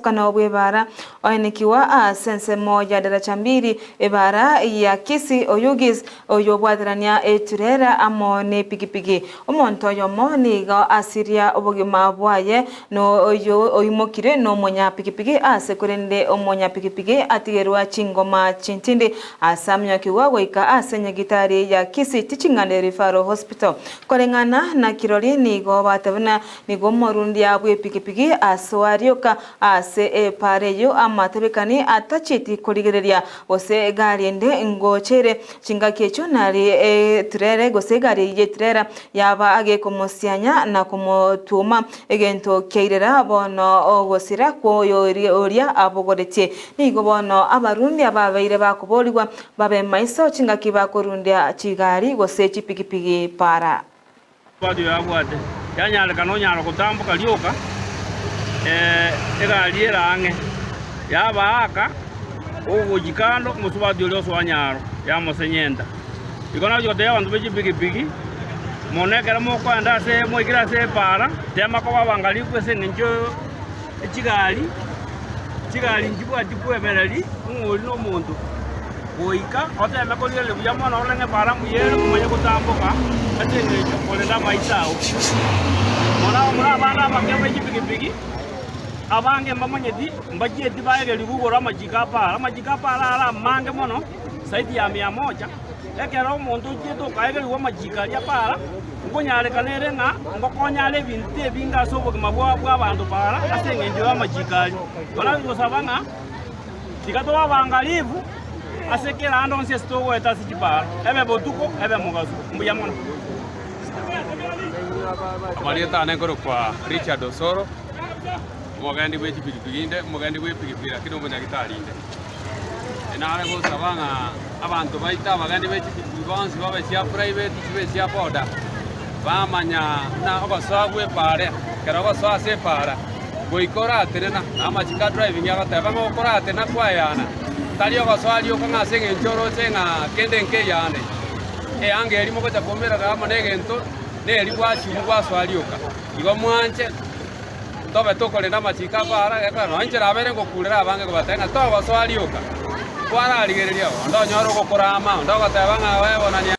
omobasokano bw'ebaara oenekiwa ase ensemo ya Daraja Mbili, ebaara ya Kisii Oyugis, oyobwaterania eturera amo nepigipigi. Omonto oyomo nigo asiria obogima bwaye, na oyo oimokire nomonyapigipigi ase korende omonyapigipigi atigerwa chingoma chintindi ase aminyokigwa goika ase nyagitari ya Kisii Teaching and Referral Hospital. Koreng'ana na kirori nigo batebana nigo omorundia bw'epigipigi asoa rioka ase epaara eyio amatebekani atachieti korigereria gose egari ende ngocha ere chingaki echio nari eturere gose egari eyio y'eturera yaba agekomosianya na komotwoma egento kiairera bono ogosira kw'oyoria oria abogoretie. Nigo bono abarundia babeire bakoborigwa babe maiso chingaki bakorundia chigari gose chipigipigi para. Obwate oyo abwate, yanyarekana onyare gotamboka rioka, egari ere ang'e, yabaaka ogochia kando, omosubati oria osoa nyaro, yamosenyenta. Igo nagochia gotebia abanto be chipigipigi, mono ekero mokoenda ase mwaikire ase epaara, tema koba abangalifu ase eng'encho echigari, chigari nchibwati kwebereria ng'a oria nomonto. Goika oteme korigereria buya mono orore ng'a epaara mbuya ere omanye gotamboka ase engencho korende amaiso ao. Mono abamura abande abake be chipigipigi, abange mbamanyeti, mbachieti baegerigwe igoro amachiko a paara. Amachiko a paara are amange mono zaidi ya mia moja, ekero omonto ochiete okaegerigwa amachiko aria a paara, nkonyarekana ere ng'a ngokonya are ebinto ebinge ase obogima bwa bw'abanto paara ase engencho y'amachiko aria. Bono gosaba ng'a. Tiga tobe abangalifu ase kera aande onsi ase togoeta ase chipaara, ebe botuko, ebe mogaso. Mbuya mono. Amarieta ane nkorokwa Richard Osoro, omogendi bwe chipigipigi inde, omogendi bwe epigipigi lakini omonyagitari inde. Nare gosaba ng'a abanto baito abagendi be chipigipigi bonsi babe chia private chibe chia boda, bamanya buna ogosoa gwa epaara, ekero ogosoa ase epaara. Goika oratenena, na amachiko a driving agoteba ng'a okoratenena kwayana, tari ogosoa rioka ng'a ase eng'encho oroche ng'a kende nkeyane. Eanga eria mogocha koumerana amo negento neri gwasiumwa gwasoa rioka. Igo mwanche tobe tokorenda amachiko a para gekogera nonye inche nabeire ngokurera abange kobatebia ng'a togosoa rioka, kwararigereria onde onyore ogokorama, onde ogoteba ng'a webonania.